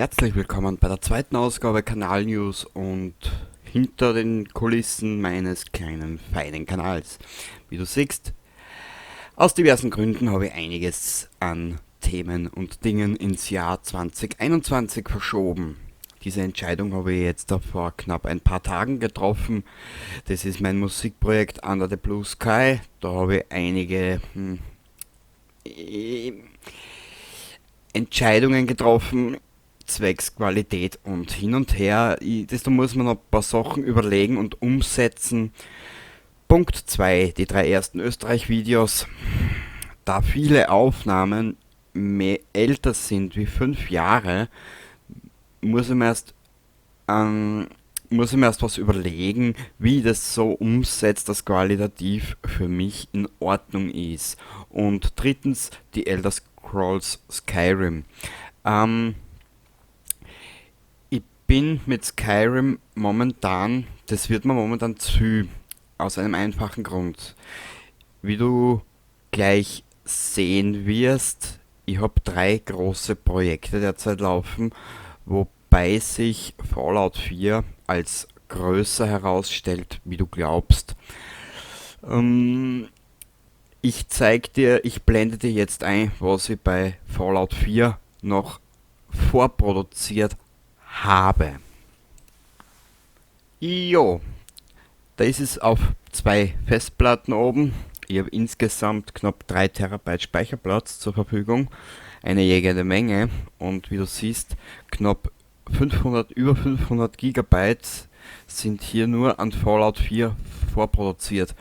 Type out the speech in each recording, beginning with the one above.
Herzlich willkommen bei der zweiten Ausgabe Kanal News und hinter den Kulissen meines kleinen feinen Kanals. Wie du siehst, aus diversen Gründen habe ich einiges an Themen und Dingen ins Jahr 2021 verschoben. Diese Entscheidung habe ich jetzt vor knapp ein paar Tagen getroffen. Das ist mein Musikprojekt Under the Blue Sky. Da habe ich einige Entscheidungen getroffen, zwecks Qualität und hin und her. Da muss man noch ein paar Sachen überlegen und umsetzen. Punkt 2, die drei ersten Österreich-Videos. Da viele Aufnahmen mehr älter sind wie 5 Jahre, muss ich mir erst was überlegen, wie ich das so umsetzt, dass qualitativ für mich in Ordnung ist. Und drittens, die Elder Scrolls Skyrim. Ich bin mit Skyrim momentan, das wird mir momentan zu, aus einem einfachen Grund. Wie du gleich sehen wirst, ich hab 3 große Projekte derzeit laufen, wobei sich Fallout 4 als größer herausstellt, wie du glaubst. Ich zeig dir, ich blende dir jetzt ein, was ich bei Fallout 4 noch vorproduziert habe. Jo, da ist es auf 2 Festplatten oben. Ich habe insgesamt knapp 3 Terabyte Speicherplatz zur Verfügung, eine jegende Menge, und wie du siehst, knapp 500, über 500 Gigabyte sind hier nur an Fallout 4 vorproduziert.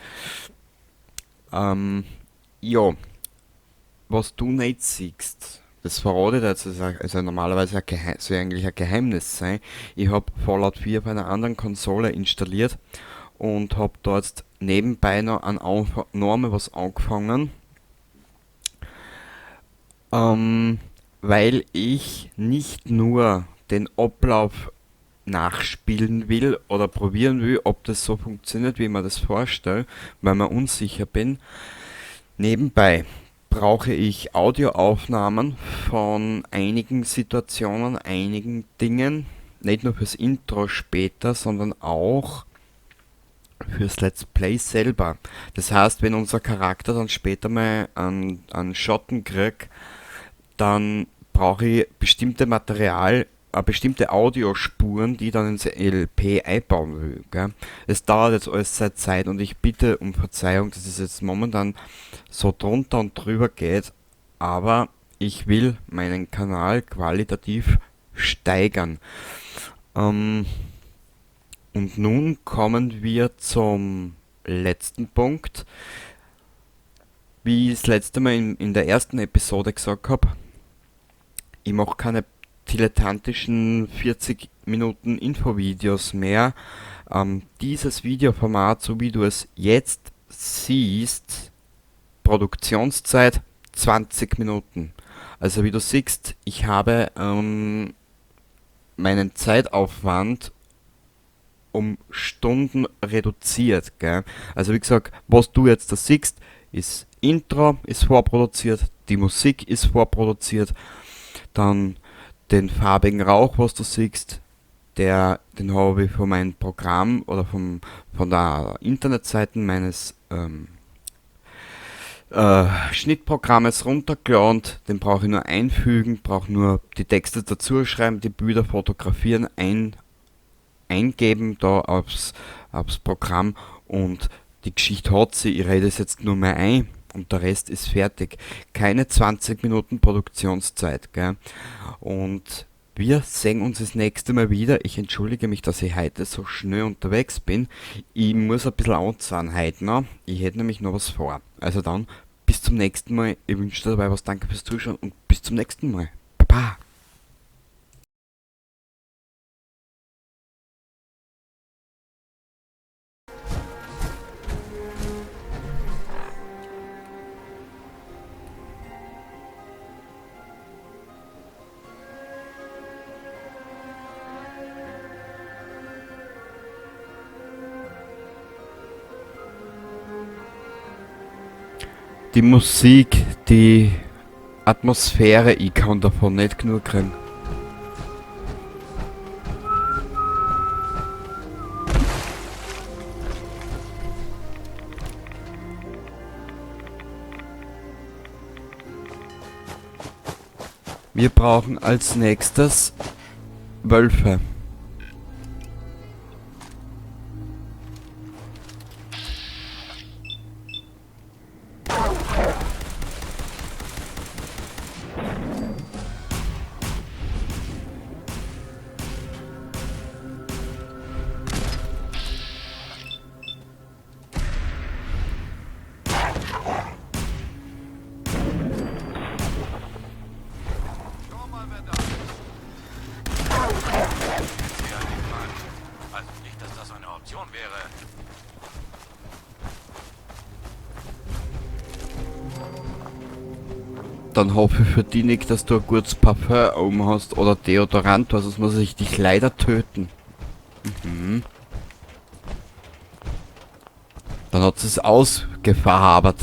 Was du nicht siehst, das verrate ich dir jetzt, also normalerweise ein Geheim, soll eigentlich ein Geheimnis sein. Ich hab Fallout 4 auf einer anderen Konsole installiert und hab da jetzt nebenbei noch an Norme was angefangen, weil ich nicht nur den Ablauf nachspielen will oder probieren will, ob das so funktioniert, wie ich mir das vorstelle, weil mir unsicher bin. Nebenbei brauche ich Audioaufnahmen von einigen Situationen, einigen Dingen, nicht nur fürs Intro später, sondern auch fürs Let's Play selber. Das heißt, wenn unser Charakter dann später mal an Schotten kriegt, dann brauche ich bestimmte Material, bestimmte Audiospuren, die ich dann ins LP einbauen will. Gell? Es dauert jetzt alles seit Zeit und ich bitte um Verzeihung, dass es jetzt momentan so drunter und drüber geht, aber ich will meinen Kanal qualitativ steigern. Und nun kommen wir zum letzten Punkt. Wie ich das letzte Mal in der ersten Episode gesagt hab, ich mach keine dilettantischen 40 Minuten Infovideos mehr. Dieses Videoformat, so wie du es jetzt siehst, Produktionszeit 20 Minuten. Also wie du siehst, ich habe meinen Zeitaufwand um Stunden reduziert. Gell? Also wie gesagt, was du jetzt da siehst, ist Intro ist vorproduziert, die Musik ist vorproduziert, dann den farbigen Rauch, was du siehst, den habe ich von meinem Programm oder von der Internetseite meines Schnittprogrammes runtergeladen. Den brauche ich nur einfügen, brauche nur die Texte dazu schreiben, die Bilder fotografieren, eingeben da aufs Programm und die Geschichte hat sie. Ich rede es jetzt nur mehr ein und der Rest ist fertig. Keine 20 Minuten Produktionszeit, gell? Und wir sehen uns das nächste Mal wieder. Ich entschuldige mich, dass ich heute so schnell unterwegs bin. Ich muss ein bisschen anzahlen heute noch. Ich hätte nämlich noch was vor. Also dann, bis zum nächsten Mal. Ich wünsche dir dabei was. Danke fürs Zuschauen und bis zum nächsten Mal. Baba! Die Musik, die Atmosphäre, ich kann davon nicht genug kriegen. Wir brauchen als nächstes Wölfe. Schau mal, wer da ist. Jetzt hier nicht mal. Also nicht, dass das eine Option wäre. Dann hoffe ich für dich, Nick, dass du ein gutes Parfum oben hast oder Deodorant, weil sonst muss ich dich leider töten. Mhm. Dann hat es ausgeverhabert.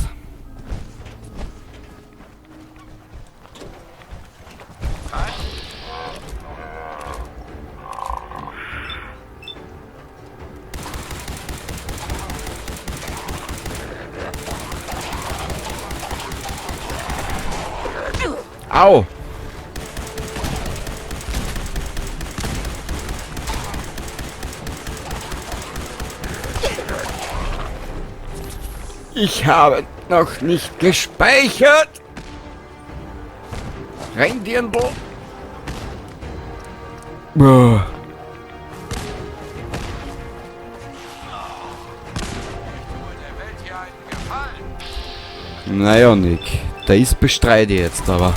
Au! Ich habe noch nicht gespeichert. Rein, Dirndl. Boah. Ich tue der Welt hier einen Gefallen. Naja, Nick, da ist bestreite ich jetzt aber.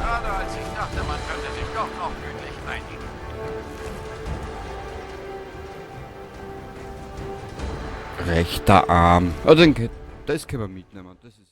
Gerade als ich dachte, man könnte sich doch noch gütlich einigen. Rechter Arm. Oh, den, das können wir mitnehmen. Das ist